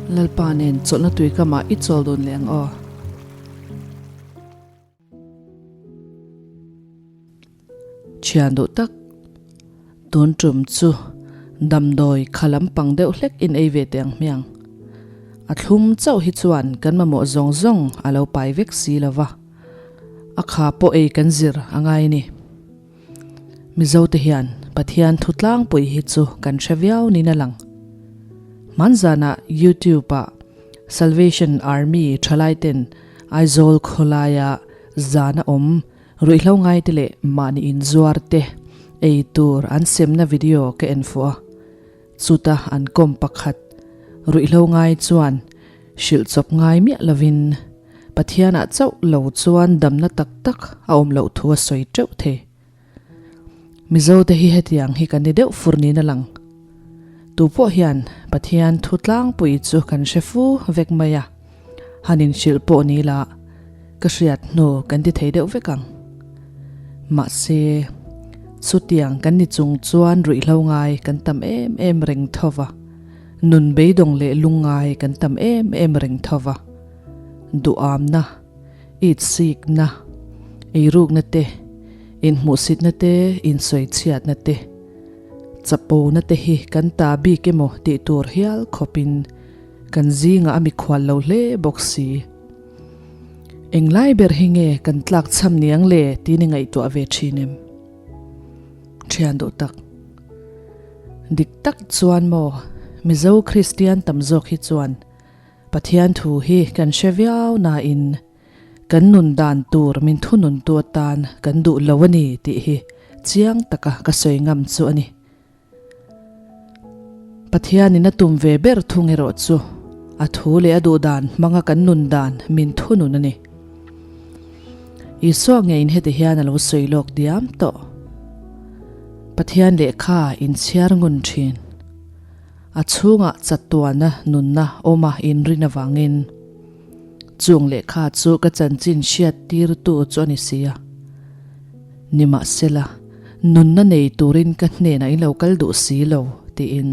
Lalpa nen chawlhna tuikamah i chawl dun leh ang aw. Thian duh tak, tun tum chu damdawi kha lampang deuh hlek in ei ve teh ang hmiang. A thlum chauh hi chuan kan mamawh zawng zawng a lo pai vek si lo va, a kha pawh ei kan zir a ngai ni. Mizote hian Pathian thu tlangpui hi chu kan hre viau niin a lang. Hmanzanah YouTube-ah Salvation Army thalaiten Aizawl khawlaia zana awm ruihhlo ngaite leh mahni inzuar te ei tur an semna video ka en fuh a. Chuta an kawm pakhat ruihhlo ngai chuan hrilh chawp ngai miah lovin Pathianah chauh lo chuan damna tak tak a awm loh thu a sawi teuh thei. Mizote hi hetiang hi kan ni deuh fur niin a lang. Tu pawh hian Pathian thu tlangpui chu kan hre fu vek mai a, han inhrilh pawh ni la ka hriat hnu kan ti thei deuh vek ang. Mahse, chutiang kan ni chung chuan ruihhlo ngai kan tam em em reng tho va, nun beidawng leh lungngai kan tam em em reng tho va. Duhamna, itsikna, eirukna te, inhmuhsitna te, insawichhiatna te, chapona te hi kan ta bik emaw tih tur hial khawpin kan zingah a mikhual lo hle bawk si. Englai ber hi nge kan tlak chham niang le tih ni ngaihtuah ve thin em? Thian duh tak. Dik tak chuan maw Mizo Kristian tam zawk hi chuan Pathian thu hi kan hre viau nain kan nun dan tur min thunun tu atan kan duh lo a ni tih hi chiang taka ka sawi ngam chu a ni. Pathianin a tum ve ber thung erawh chu a thu leh a duh dan hmanga kan nun dan min thunun a ni. Isua ngeiin heti hian a lo sawi lawk diam tawh. Pathian lehkha inchhiar ngun thin. A chhungah chatuana nunna awma inrin avangin chung lehkha chu ka chanchin hriat tirtu chu a ni si a. Nimahsela, nunna nei turin ka hnenah in lo kal duh si lo, tiin.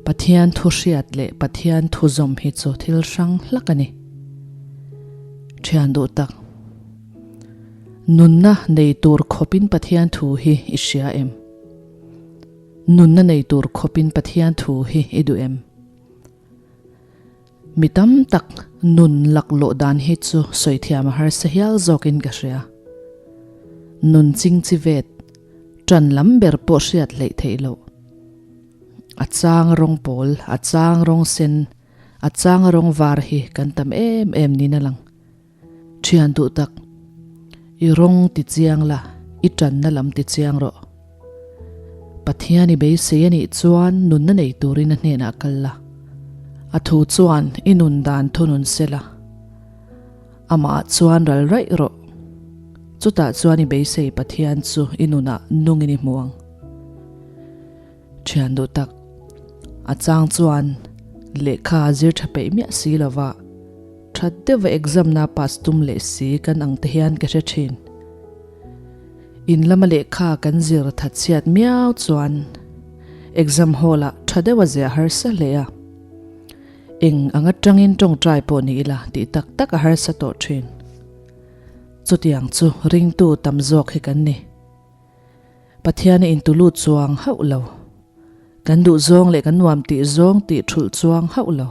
Pathian thu hriat leh Pathian thu zawm hi chu thil hrang hlak a ni. Thian duh tak, nunna nei tur khawpin Pathian thu hi i hria em? Nunna nei tur khawpin Pathian thu hi i duh em? Mi tam tak nun laklawh dan hi chu sawi thiam a harsa hial zawkin ka hria. Nun ching chi vet, ṭan lam ber pawh hriat hleih theih loh. A chang rawng pawl, a chang rawng sen, a chang rawng var hi kan tam em em niin a lang. Thian duh tak, i rawng ti chiang la, i tanna lam ti chiang rawh. Pathian i beisei a nih chuan nunna nei turin a hnenah kal la. A thu chuan i nun dan thunun se la. Amah chuan ral raih rawh. Chutah chuan i beisei Pathian chu i nunah nungin i hmu ang. Thian duh tak, a chang chuan lehkha zir tha peih miah si lova that deuha exam na pass tum leh si kan ang te hian ka hre thin. In lama lehkha kan zir that chhiat miau chuan exam hall ah tha deuha ziah harsa hle a. Eng ang atangin tawngtai pawh ni ila tih tak tak a harsa tawh thin. Chutiang chu ringtu tam zawk hi kan ni. Pathian a intulut chuang hauh lo. Kan duh zawng leh kan nuam tih zawng tih thulh chuang hauh lo.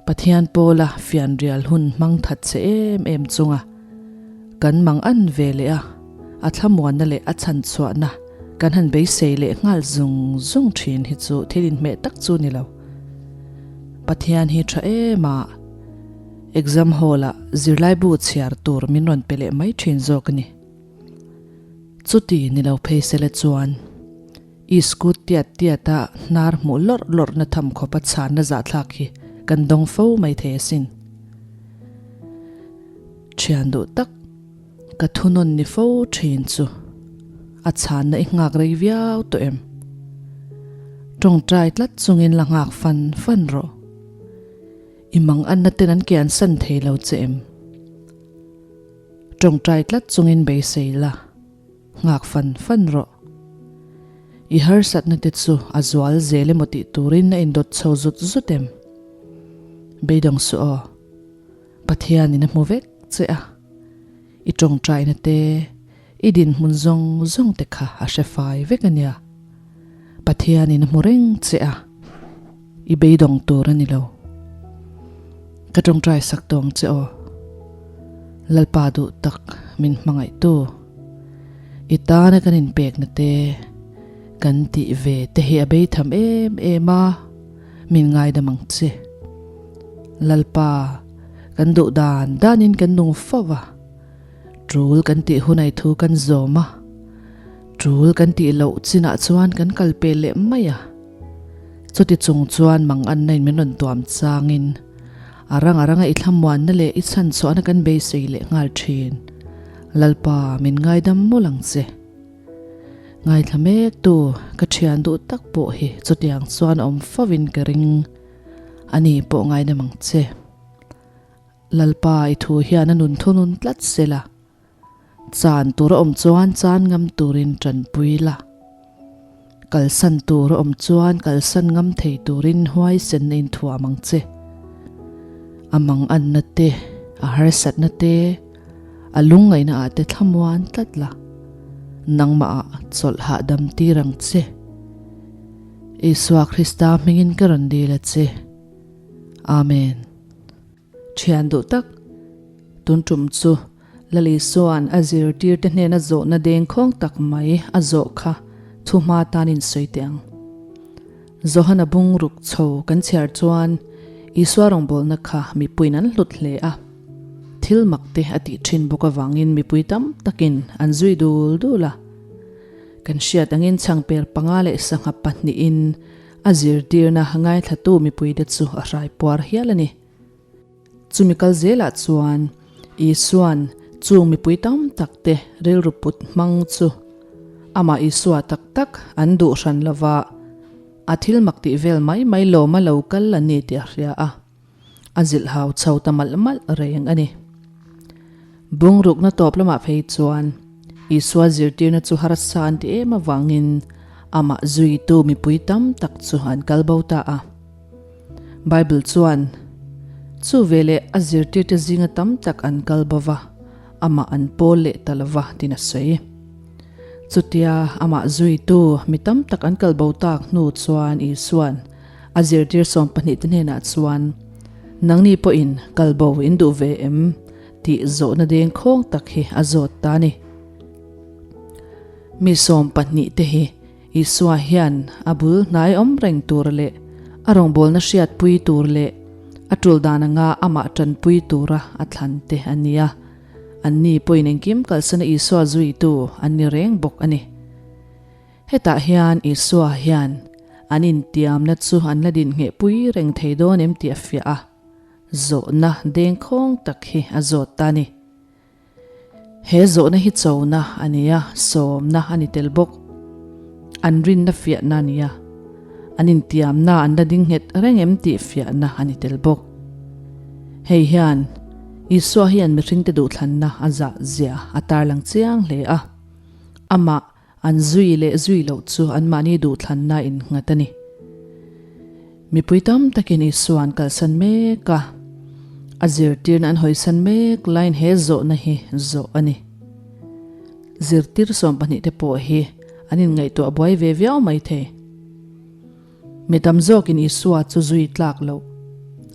Pathian pawla fianrial hun hmang that che em em chunga kan mang an ve leh a, a thlamuanna leh a chhanchhuahna kan han beisei leh nghal zung zung thin hi chu thil inhmeh tak chu ni lo. Pathian hi tha em a, exam hall-ah zirlaibu chhiar tur min rawn pe leh mai thin zawk a ni. Chuti ni lo phei sela chuan i scoot tiat tiat a hnar hmuh lawrh lawrh na tham khawp a chhanna zahthlak hi kan dawng fo mai thei asin. Thian duh tak ka thunawn ni fo thin chu a chhanna i nghak rei viau tawh em? Tawngtai tlat chungin la nghak fan fan rawh. I mang anna ten an kian san thei lo che em? Tawngtai tlat chungin beisei la, nghak fan fan rawh. I harsatna te chu a zual zel emaw tih turin a indawt chho zut zut em? Beidawng suh aw. Pathianin a hmu vek che a, i tawngtaina te, i dinhmun zawng zawng te kha a hre fai vek a nia. Pathianin a hmu reng che a, i beidawng tur a ni lo. Ka tawngtai sak tawng che aw. Lalpa duh tak min hmangaihtu, i tana kan inpekna te, kan tih ve te hi a beitham em em a, min ngaidam ang che. Lalpa, kan duh dan danin kan nung fo va, tul kan tih hunai thu kan zawm a, tul kan tih loh chinah chuan kan kal pel leh mai a. Chuti chung chuan mang anna in min rawn tuam changin a rang a ranga i thlamuanna leh i chhanchhuahna kan beisei leh nghal thin. Lalpa, min ngaidam mawlh ang che. Ngaithla mek tu ka thian duh tak pawh hi chutiang chuan a awm fo in ka ring. A ni pawh ngaidam ang che. Lalpa i thu hian a nun thunun tlat sela. Chan tur a awm chuan chan ngam turin tanpui la. Kalsan tur a awm chuan kalsan ngam thei turin huaisenna inthuam ang che. A manganna te, a harsatna te, a lungngaihna ah te thlamuan tlat la. Nangmah ah chawlh hahdam tir ang che. Isua Krista hmingin ka rawn dil a che. Amen. Thian duh tak, tun tum chu Lali Suan a zirtirte hnena zawhna dengkhawng tak mai a zawh kha thu hma tan in sawi teh ang. Johana bungruk chho kan chhiar chuan Isua rawngbawlna kha mipuiin an hlut hle a. Thil mak te a tih thin bawk avangin mipui tam takin an zui dul dul a. Kan hriat angin changper panga leh sangha pahnihin A zirtirna ngaithlatu mipuite chu a hrai puar hial a ni. Chumi kal zelah chuan Isua'n chung mipui tam takte rilru put hmang chu amah Isua tak tak an duh hran lova, a thil mak tih vel mai mai lawma lo kal a ni tih a hria a. A zilh hau chho ta malh malh reng a ni. Bungrukna tawp lamah phei chuan Isua zirtirna chu harsa an ti em avangin amah zuitu mipui tam tak chu an kal bo ta a. Bible chuan, Chu veleh a zirtirte zinga tam tak an kal bo va, amah an pawl leh ta lo va tiin a sawi. Chutia amah zuitu mi tam tak an kal bo tak hnu chuan Isua'n A zirtir 12 te hnenah chuan, Nangni pawhin kal bo in duh ve em? tih zawhna dengkhawng tak hi a zawt ta a ni. Mi 12 te hi Isua hian a bul hnai awm reng tur leh a rawngbawlna hriatpui tur leh a tul dan anga amah tanpui tura a thlan te a ni a. Anni pawhin engkim kalsana Isua zuitu an ni reng bawk a ni. Hetah hian Isua hian an intiamna chu an la dinhngheh pui reng thei dawn em tih a fiah a, zawhna dengkhawng tak hi a zawt ta a ni. He zawhna hi chona a ni a, sawmna a ni tel bawk. An rinna fiahna a ni a, an intiamna an la dingnghet reng em tih fiahna a ni tel bawk. Hei hian Isua hian mihringte duhthlanna a zah zia a tarlang chiang hle a, amah An zui leh zui loh chu anmahni duhthlanna innghat a ni. Mipui tam takin Isua an kalsan mek a, a zirtirna an hawisan mek laiin he zawhna hi zawh a ni. Zirtir 12 te pawh hi an inngaihtuah buai ve viau mai thei. Mi tam zawkin Isua chu zui tlak loh,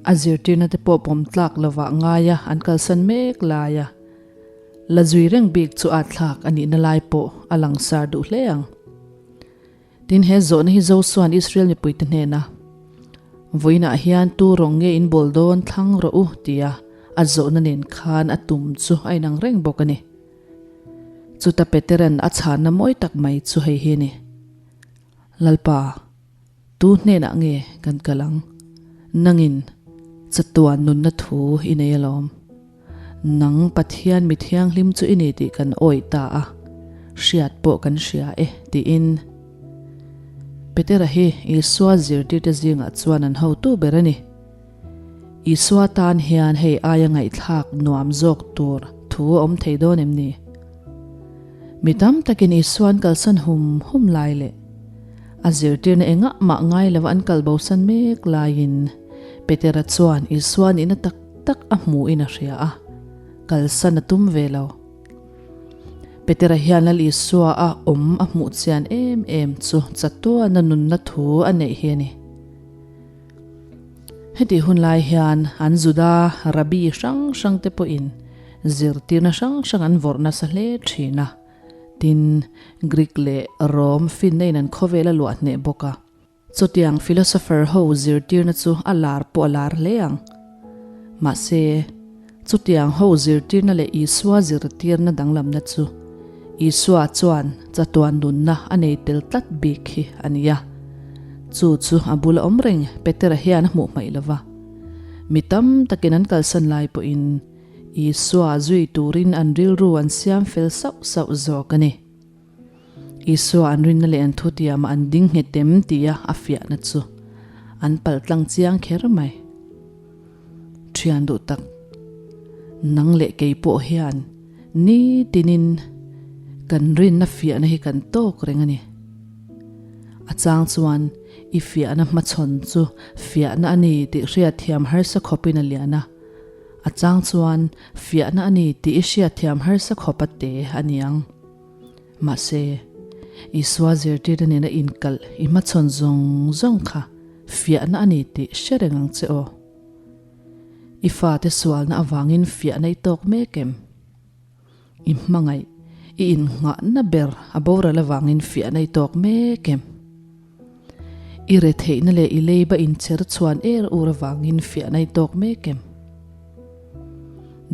a zirtirna te pawh pawm tlak lovah ngaia an kalsan mek laia, La zui reng bik chu a thlak a nihna lai pawh a langsar duh hle ang. Tin, he zawhna hi Josua'n Israel mipuite hnena, Vawiinah hian tu rawng nge in bawl dawn thlang rawh u tia a zawhna nen khan a tum chu a inang reng bawk a ni. Chuta Petera'n a chhanna mawi tak mai chu hei hi a ni, Lalpa, Tu hnenah nge kan kal ang? Nangin chatuan nunna thu i nei alawm. Nang Pathian mi thianghlim chu i ni tih kan awih ta a, hriat pawh kan hria e, tiin. Petera hi Isua zirtirte zingah chuan an hotu ber a ni. Isua tan hian hei aia ngaihthlak nuam zawk tur thu a awm thei dawn em ni? Mi tam takin Isua'n kalsan hum hum lai leh. A zirtirna engah mah ngai lova an kal bosan mek laiin Petera chuan Isua nihna tak tak a hmuhin a hria a, kalsan a tum ve lo. Petera hian Lal Isua a awm a hmuh chian em em chu chatuana nunna thu a neih hi a ni. Hetih hun lai hian an Juda rabbi hrang hrang te pawhin zirtirna hrang hrang an vawrh nasa hle thin a, tin, Greek leh Rom finna in an khawvel a luah hneh bawk a. Chutiang philosopher ho zirtirna chu a lar pawh a lar hle ang. Mahse, chutiang ho zirtirna leh Isua zirtirna danglamna chu Isua chuan chatuan nunna a nei tel tlat bik hi a ni a. Chu chu a bula awm reng Petera hian a hmuh hmaih lo va. Mi tam takin an kalsan lai pawhin Isua zui turin an rilru an siam fel sauh sauh zawk a ni. Isua an rinna leh an thutiamah an ding nghet em tia a fiahna chu an palh tlang chiang kher mai. Thian duh tak, nang leh kei pawh hian nitinin kan rinna fiahna hi kan tawk reng a ni. A chang chuan i fiahna hmachhawn chu fiahna a ni tih hriatthiam harsa khawpin a lian a, a chang chuan fiahna a ni tih i hriatthiam harsa khawp a te a ni ang. Mahse, Isua zirtirna nena inkalh i hmachhawn zawng zawng kha fiahna a ni tih hre reng ang che aw. I fate sualna avangin fiahna i tawk mek em? I hmangaih, i innghahna ber a boral avangin fiahna i tawk mek em? I retheihna leh i leiba incher chhuan er ur avangin fiahna i tawk mek em?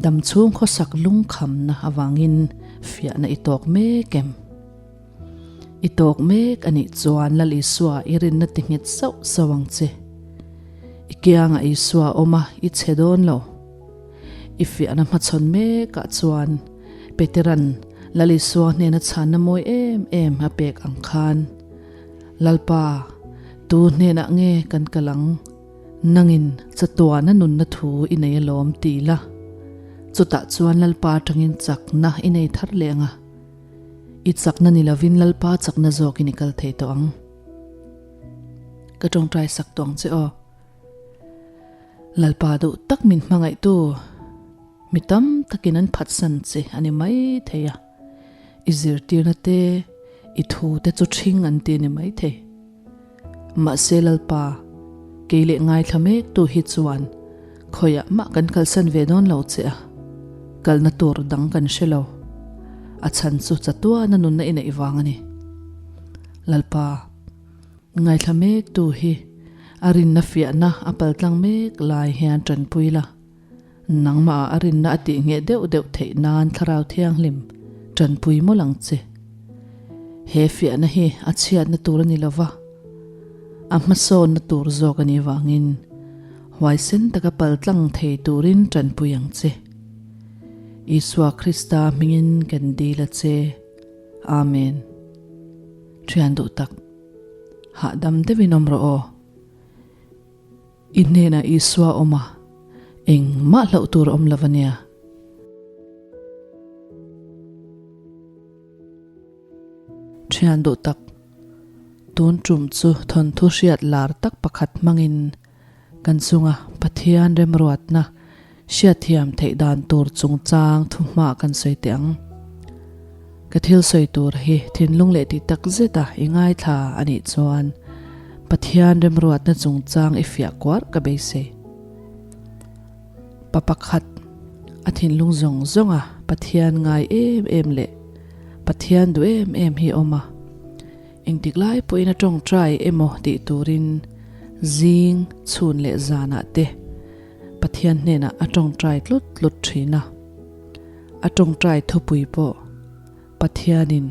Damchhung khawsak lungkhamna avangin fiahna i tawk mek em? I tawk mek a nih chuan Lal Isua i rinna ti nghet sauh sauh ang che. I kiangah Isua awm a, i chhe dawn lo. I fiahna hmachhawn mekah chuan Peteran Lal Isua hnena chhanna mawi em em a pek ang khan, Lalpa, tu hnenah nge kan kal ang? Nangin chatuana nunna thu i nei alawm ti la, chutah chuan Lalpa atangin chakna i nei thar leh ang a, i chakna ni lovin Lalpa chakna zawkin i kal thei tawh ang. Ka tawngtai sak tawh ang che aw. Lalpa duh tak min hmangaihtu mi tam takin an phatsan che a ni mai thei a, i zirtirna te, i thu te chu ṭhing an ti a ni mai thei. Mahse Lalpa, kei leh ngaithla mek tu hi chuan khawiah mah kan kalsan ve dawn lo che a, kalna tur dang kan hre lo. A chhan chu chatuana nunna i neih vang a ni. Lalpa, ngaithla mek tu hi a rinna fiahna a paltlang mek lai hian tanpui la. Nangmah a rinna a tih ngheh deuh deuh theih nan Thlarau Thianghlim tanpui mawlh ang che. He fiahna hi a chhiatna tur a ni lo va, a hmasawnna tur zawk a nih vangin huaisen taka paltlang thei turin tanpui ang che. Isua Krista hmingin kan dil a che. Amen. Thian duh tak, hahdam deuhin awm rawh aw. I hnenah Isua awm a, engmah hlauh tur a awm lo a nia. Thian duh tak, tun tum chu thawnthu hriat lar tak pakhat hmangin kan chunga Pathian remruatna hriatthiam theih dan tur chungchang thuhma kan sawi teh ang. Ka thil sawi tur hi thinlung leh tih tak zeta i ngaithla a nih chuan Pathian remruatna chungchang i fiah kuar ka beisei. Pa pakhat a thinlung zawng zawnga Pathian ngai em em leh Pathian duh em em hi a awm a. Engtik lai pawhin a tawngtai emaw tih turin zing, chhun leh zanah te Pathian hnenah a tawngtai tlut tlut thin a. A tawngtai thupui pawh Pathianin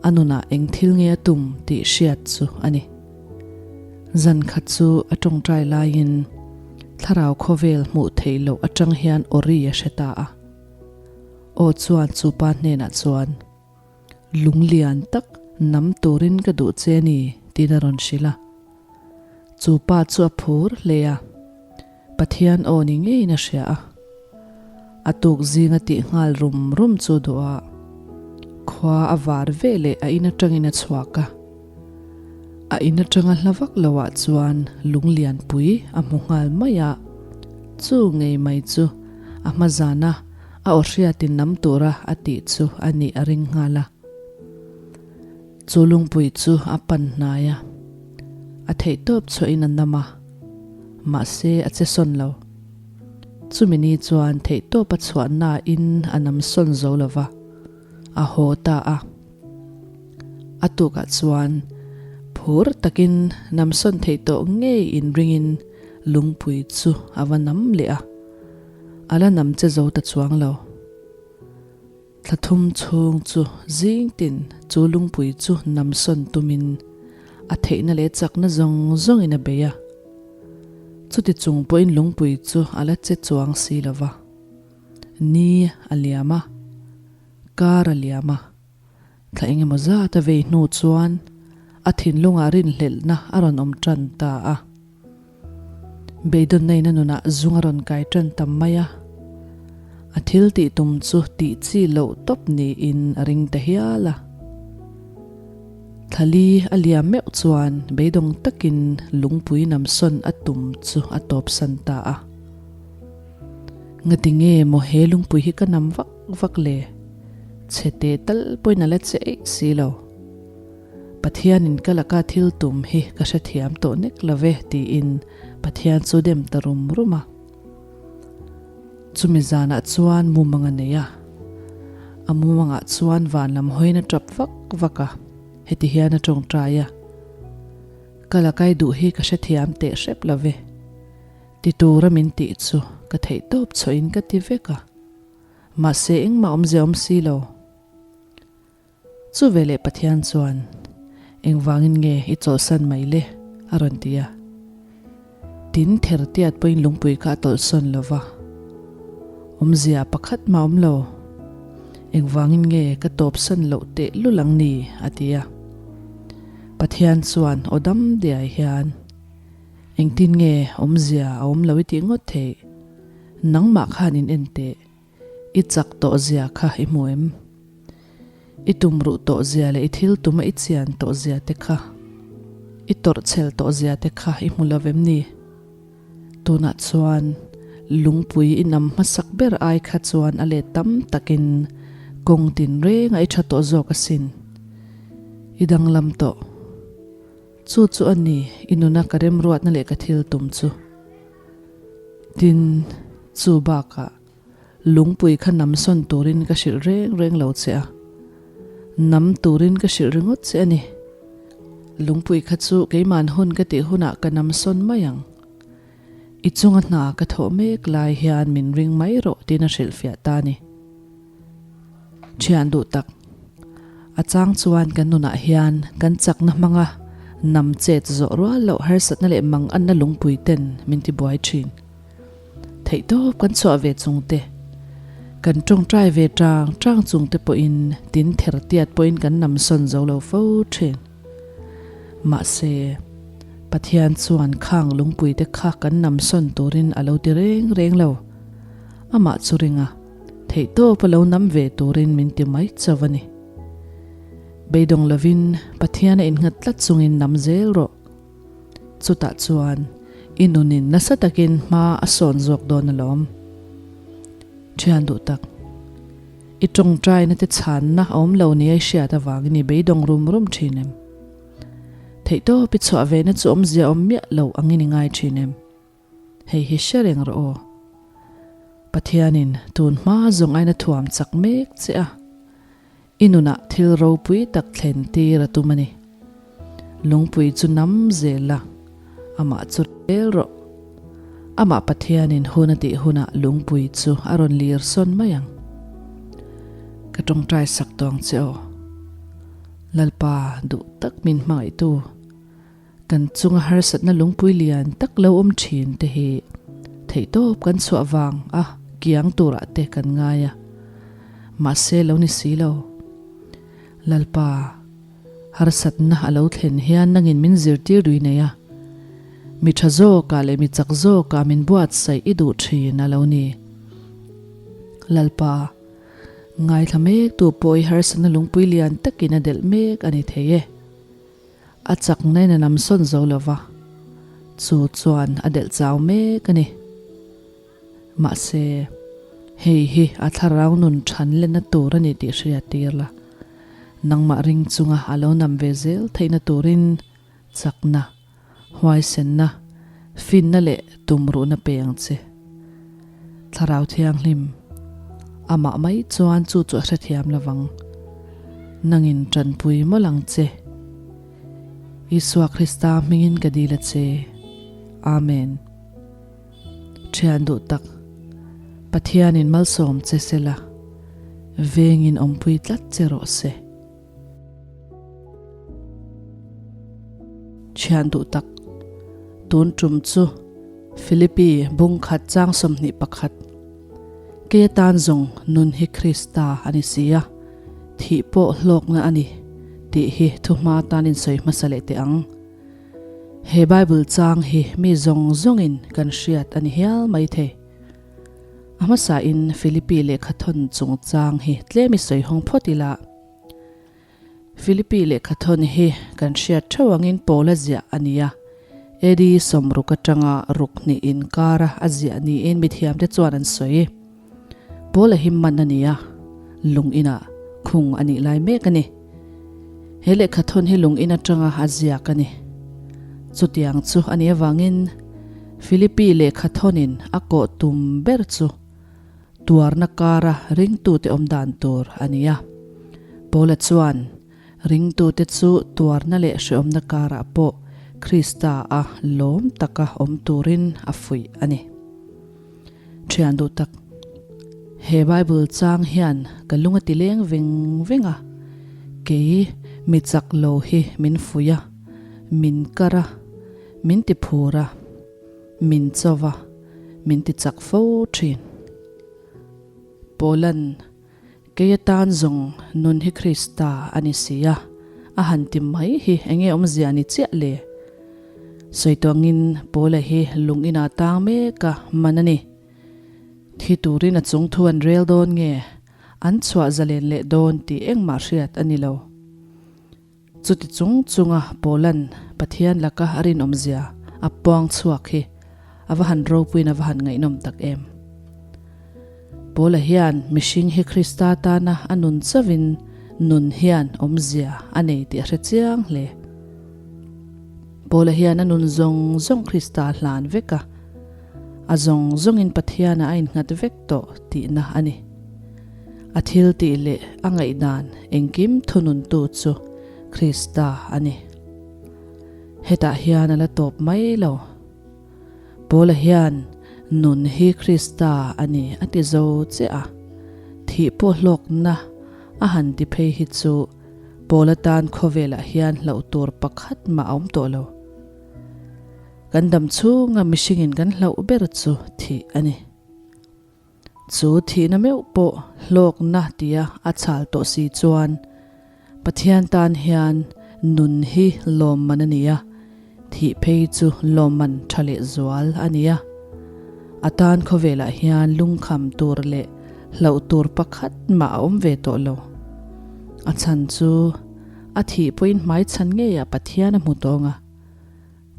a nunah eng thil nge a tum tih hriat chu a ni. Zan khat chu a tawngtai laiin thlarau khawvel hmuh theih loh atang hian awri a hre ta a. Aw chuan chu pa hnenah chuan, Lunglian tak nam turin ka duh che a ni, tiin a rawn hrilh a. Chu pa chu a phur hle a, Pathian aw ni ngeiin a hria a. A tuk zinga tih nghal rum rum chu duh a, khua a var ve leh a in atangin a chhuak a. A in atanga hla vak loah chuan lung lianpui a hmu nghal mai a, chu ngei mai chu a hma zana a aw hriatin nam tura a tih chu a nih a ring nghal a. Chu lungpui chu a pan hnai a, a theihtawp chhuahin a nam a, mahse a che sawn lo. Chumi ni chuan theihtawp a chhuahnain a nam sawn zo lo va, a haw ta a. A tukah chuan phur takin nam sawn theih tawh ngei inringin lungpui chu a va nam leh a, a la nam che zo ta chuang lo. Thla thum chhung chu zing tin chu lungpui chu nam sawn tumin a theihna leh chakna zawng zawngin a bei a. Chuti chung pawhin lungpui chu a la che chuang si lo va. Ni a liam a, kar a liam a, thla engemaw zat a vei hnu chuan a thinlungah rinhlelhna a rawn awm tan ta a. Beidawnna in a nunah zung a rawn kai tan tam mai a, a thil tih tum chu tih chi loh tawp niin a ring ta hial a. Thlali a liam meuh chuan beidawng takin lungpui namsawn a tum chu a tawpsan ta a. Ngati nge maw he lungpui hi ka nam vak vak le? Chhe teh tal pawhin a la che eih si lo. Pathianin ka laka thil tum hi ka hrethiam tawh nek lo ve tiin Pathian chu dem ta rum rum a. Chumi zanah chuan mumang a nei a. A mumangah chuan van lam hawiin a tap vak vak a, heti hian a tawngtai a, Ka lakai duh hi ka hrethiam teh hrep lo ve. Ti tura min tih chu ka theih tawp chhuahin ka ti vek a, mahse engmah awmzia awm si lo. Chu veleh Pathian chuan, Engvangin nge i chawlhsan mai le? a rawn ti a. Tin, thertiat pawhin lungpui kha a tawlhsawn lo va, Awmzia pakhat mah awm lo. Engvangin nge ka tawpsan loh tehlul ang ni? a ti a. Pathian chuan aw dam diai hian, Engtin nge awmzia a awm lo i tih ngawt theih? Nangmah khan in en teh. I chak tawh zia kha i hmu em? I tum ruh tawh zia leh i thil tuma i chian tawh zia te kha, i tawrh chhel tawh zia te kha i hmu lo vem ni? Tunah chuan lungpui i nam hmasak ber ai kha chuan a let tam takin kawng tin reng a i tha tawh zawk asin. I danglam tawh. Chu chu a ni i nuna ka remruatna leh ka thil tum chu. Tin, chu bakah lungpui kha nam sawn turin ka hrilh reng reng lo che a, nam turin ka hrilh ringawt che a ni. Lungpui kha chu keiman hun ka tih hunah ka nam sawn mai ang. I chunga hna ka thawh mek lai hian min ring mai rawh tiin a hrilhfiah ta a ni. Thian duh tak, a chang chuan kan nunah hian kan chakna hmanga nam chet zawh rual loh harsatna leh mang anna lungpui ten min ti buai thin. Theihtawp kan chhuah ve chung te, kan tawngtai ve tang tang chung te pawhin tin ther tiat pawhin kan nam sawn zo lo fo thin. Mahse, Pathian chuan khang lungpui te kha kan nam sawn turin a lo ti reng reng lo. Amah chu ring a. Theihtawp a lo nam ve turin min ti mai chauh a ni. Beidawng lovin Pathian a innghat tlat chungin nam zel rawh. Chutah chuan i nunin nasa takin hma a sawn zawk dawn alawm. Thian duh tak, i tawngtaina te chhanna a awm lo nia i hriat avangin i beidawng rum rum thin em? Theihtawp i chhuah vena chu awmzia awm miah lo angin i ngai thin em? Hei hi hre reng rawh aw. Pathianin tun hma zawng aina thuam chak mek che a, i nunah thil ropui tak thlen tir a tum a ni. Lungpui chu nam zel la, amah chu rel rawh. Amah Pathianin hun a tih hunah lungpui chu a rawn lir sawn mai ang. Ka tawngtai sak tawng che aw. Lalpa duh tak min hmangaihtu. Kan chunga harsatna lungpui lian tak lo awm thin te hi theihtawp kan chhuah vang a kiang turah te kan ngai a, mahse lo ni si lo. Lalpa, harsatna a lo thlen hian nangin min zirtir dui nei a, mi tha zawkah leh mi chak zawkah min buatsaih i duh thin a lo ni. Lalpa, ngaithla mek tu pawh i harsatna lungpui lian takin a delh mek a ni thei e. A chakna in a nam sawn zo lo va, chu chuan a delh chau mek a ni. Mahse, hei hi a thlarau nun than lenna tur a ni tih hria tir la. Nangmah ring chunga a lo nam ve zel theihna turin chakna, huaisenna, finna leh tumruhna pe ang che. Thlarau Thianghlim, amah mai chuan chu chu a hrethiam lovang. Nangin tanpui mawlh ang che. Isua Krista hmingin ka dil a che. Amen. Thian duh tak, Pathianin malsawm che sela, vengin awmpui tlat che rawh se. Thian duh tak, tun tum chu Philippi bung khat chang 21, Kei atan zawng nun hi Krista a ni si a, thih pawh hlawkna a ni tih hi thuhma atan insawi hmasa leh teh ang. He Bible chang hi mi zawng zawngin kan hriat a ni hial mai thei. A hmasain Philippi lehkhathawn chungchang hi tlem i sawi hawng phawt ila. Philippi lehkhathawn hi kan hriat theuh angin Paula ziah a ni a, AD sawmruk atanga ruk hnih inkara a ziah niin mithiamte chuan an sawi. Paula hi man a ni a, lung inah khung a nih lai mek a ni. He lehkhathawn hi lung in atanga a ziak a ni. Chutiang chu a nih avangin Philippi lehkhathawnin a kawh tum ber chu tuarna kara ringtute awm dan tur a ni a. Paula chuan ringtute chu tuarna leh hreawmna karah pawh Krista a lawm taka awm turin a fuih a ni. Thian duh tak, he Bible chang hian ka lung a ti leng veng veng a, kei mi chak lo hi min fuih a, min kar a, min ti phur a, min cho va, min ti chak fo thin. Paula'n Kei atan zawng nun hi Krista a ni si a, a han ti mai hi enge awmzia ni chiah le? Sawi tawngin Paula hi lung inah tang mek a man a ni. Thi turin a chung thu an rel dawn nge an chhuah zalen leh dawn tih engmah hriat a ni lo. Chuti chung chunga Paula'n Pathian laka a rinawmzia a puang chhuak hi a va han ropuiin a va han ngaihnawm tak em. Paula hian mihring hi Krista tana a nun chauhin nun hian awmzia a nei tih a hre chiang hle. Paula hian a nun zawng zawng Krista a hlan vek a, a zawng zawngin Pathianah a innghat vek tawh tihna a ni. A thil tih leh a ngaihdan engkim thununtu chu Krista a ni. Hetah hian a la tawp mai lo. Paula hian nun hi Krista a ni a ti zo che a, thih pawh hlawkna a han ti phei hi chu Paula tan khawvelah hian hlauh tur pakhat mah a awm tawh lo. Kan dam chhunga mihringin kan hlauh ber chu thih a ni. Chu thihna meuh pawh hlawkna tia a chhal tawh si chuan Pathian tan hian nun hi lawmman a ni a, thih phei chu lawmman tha leh zual a ni a. A tan khawvelah hian lungkham tur leh hlauh tur pakhat mah a awm ve tawh lo. A chhan chu a thih pawhin hmaichhan ngeiah Pathian a hmu tawng a,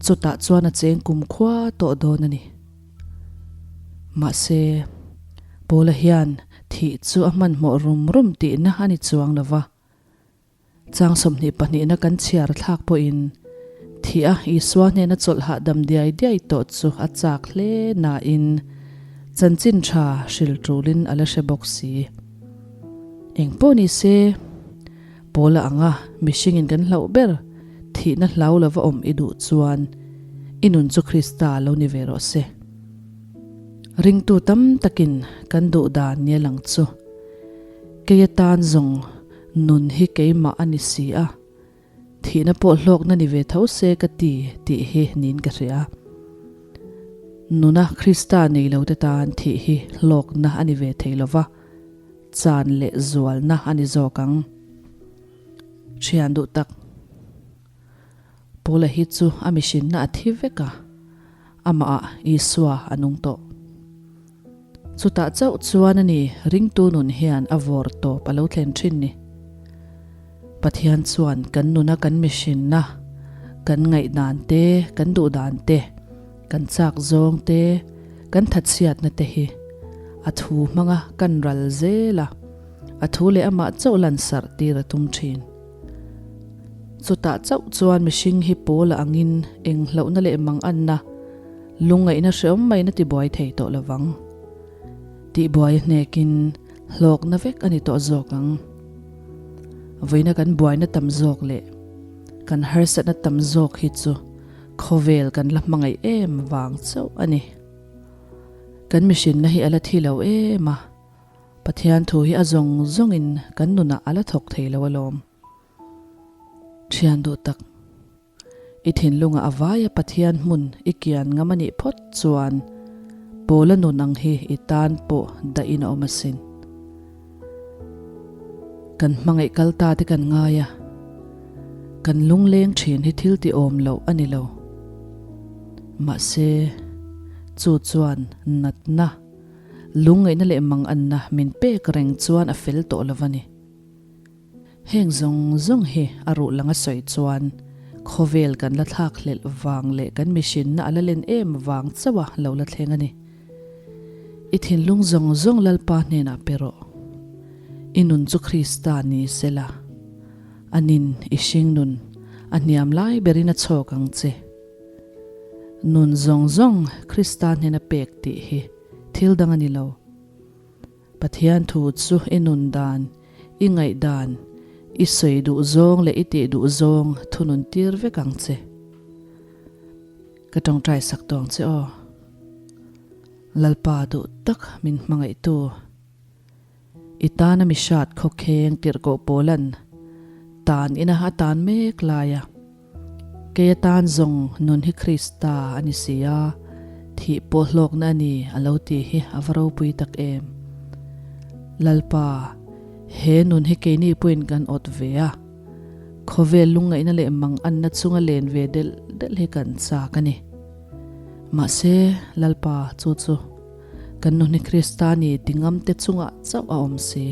chutah chuan a cheng kumkhua tawh dawn a ni. Mahse, Paula hian thih chu a hmanhmawh rum rum tihna a ni chuang lo va. Chang 22na kan chhiar thlak pawhin thih a Isua hnena chawlh hahdam diai diai tawh chu a chak hle nain chanchin tha hril tulin a la hre bawk si. Eng pawh ni se, Paula anga mihringin kan hlauh ber thihna hlau lova awm i duh chuan i nun chu Krista lo ni ve rawh se. Ringtu tam takin kan duh dan nia lang chu kei atan zawng nun hi keimah a ni si a, thihna pawh hlawkna ni ve tho se ka ti tih hi niin ka hria. Nuna Krista nei lo te tan thih hi hlawkna a ni ve thei lova, chan leh zualna a ni zawk ang. Thian duh tak. Paula hi chu a mihrinna a thi vek a, amah ah Isua a nung tawh. Chutah chauh chuan a ni ringtu nun hian a vawr tawp a lo thlen thin ni. Pathian chuan kan nuna kan mihrinna Kan ngaihdan te, kan duhdan te, kan chak zawng te, kan thatchhiatna te hi a thu hmanga kan ral zel a, a thu leh amah chauh lansarh tir a tum thin. Chutah chauh chuan mihring hi pawl a angin eng hlauhna leh manganna, lungngaihna hreawm maina tibuai thei tawh lovang. Tihbuai a hnekin hlawkna vek a ni tawh zawk ang. Vawiina kan buaina tam zawk leh kan harsatna tam zawk hi chu khawvel kan la hmangaih em vang chauh a ni. Kan mihrinna hi a la thi lo em a, Pathian thu hi a zawng zawngin kan nunah a la thawk thei lo alawm. Thian duh tak. I thinlungah a vaia Pathian hmun i kian ngam a nih phawt chuan Paula nun ang hi i tan pawh dahin a awm asin. Kan hmangaih kal ta te kan ngai a, kan lungleng thin hi thil ti awm loh a ni lo. Mahse, chu chuan natna, lungngaihna leh manganna min pek reng chuan a fel tawh lo va ni. Heng zawng zawng hi a ruh lang a sawi chuan khawvel kan la thlak hlelh vang leh kan mihrinna a la len em vang chauh a lo la thleng a ni. I thinlung zawng zawng Lalpa hnenah pe rawh. I nun chu Krista ni sela, a nin i hring nun a hniam lai berin a chhawk ang che. Nun zawng zawng Krista hnena pek tih hi thil dang a ni lo. Pathian thu chu i nun dan, i ngaih dan, i sawi duh zawng leh i tih duh zawng thunun tir vek ang che. Ka tawngtai sak tawng che aw. Lalpa duh tak min hmangaihtu. I tana mi hrat khawkheng tirhkoh pawlan tan ina a tan mek lai a. Kei atan zawng nun hi Krista a ni si a, thih pawh hlawkna a ni a lo tih hi a va ropui tak em. Lalpa, he nun hi keini pawhin kan awt ve a, khawvel lungngaihna leh manganna chunga len ve delh delh hi kan chak a ni. Mahse, Lalpa, chu chu kan nun hi Krista ni ti ngamte chungah chauh a awm si.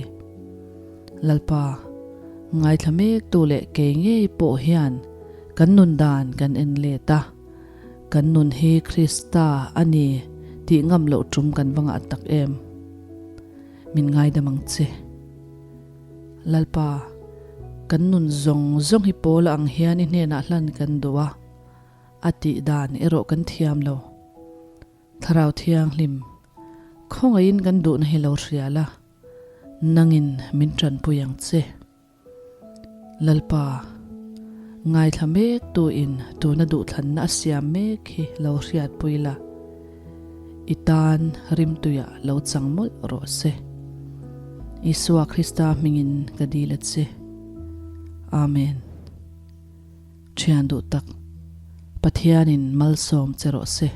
Lalpa, ngaithla mektu leh kei ngei pawh hian kan nun dan kan en let a, kan nun hi Krista a ni tih ngam loh tum kan va ngah tak em? Min ngaidam ang che. Lalpa, kan nun zawng zawng hi Paula ang hian i hnenah hlan kan duh a, a tih dan erawh kan thiam lo. Thlarau Thianghlim, khawngaihin kan duhna hi lo hria la. Nangin min tanpui ang che. Lalpa, ngaithla mek tuin tuna duhthlanna a siam mek hi lo hriatpui la, i tan rimtuiah lo chang mawlh rawh se. Isua Krista hmingin ka dil a che. Amen. Thian duh tak, Pathianin malsawm che rawh se.